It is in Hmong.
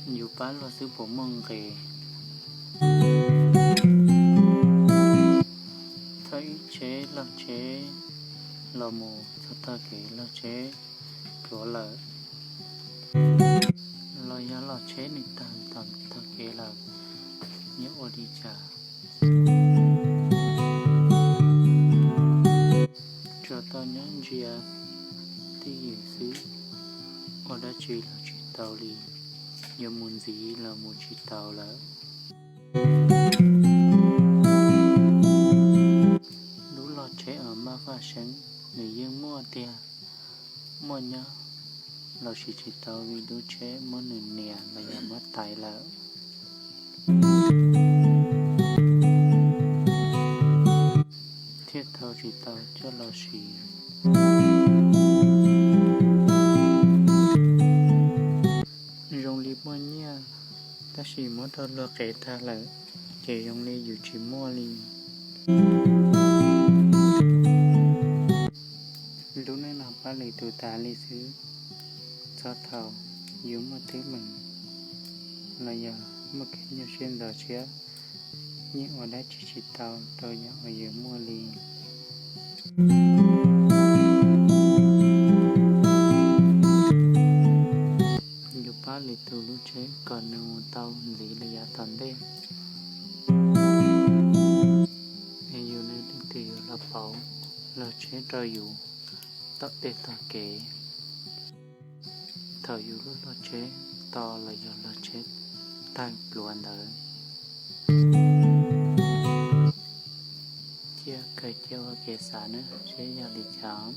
Yus pab luag xwb puas muaj nqis? Txog ib tsheb log tsheb los mus txog tog kev log tsheb pluav lawm, los yog log tsheb nws tag tom tog kev lawm, yuav ua li cas? Tsuas tau nyob ntsia twj ywm xwb, ua dab tsi los tsis tau li, yuav mus ntxiv los mus tsis tau lawm. Lub log tsheb uas maj faj seeb nws yeej muaj tiag, muaj nyob los sis tsis tau vim lub tsheb muab nws nias los yog muab tais lawm, thiaj tau tsis tau coj los siv. Zoo li muaj nyiaj, tab sis muab rau luag qev tag lawm, ces zoo li yus tsis muaj li. Lub neej no pab lwm tus tas li xwb, txog thaum yus muaj teeb meem los yog muaj kev nyuaj siab ntxhov siab, yeej ua dab tsi tsis tau rau yam uas yus muaj li. Yus pab lwm tus lub tsheb kom nws mus tau ntxiv li yav tom ntej, es yus nws leej twg yuav los pauv log tsheb rau yus tom tej tog kev thaum yus lub log tsheb to los yog log tsheb tawg pluav ntawd. Cia kawg cia ua kev xav na seb yog li cas.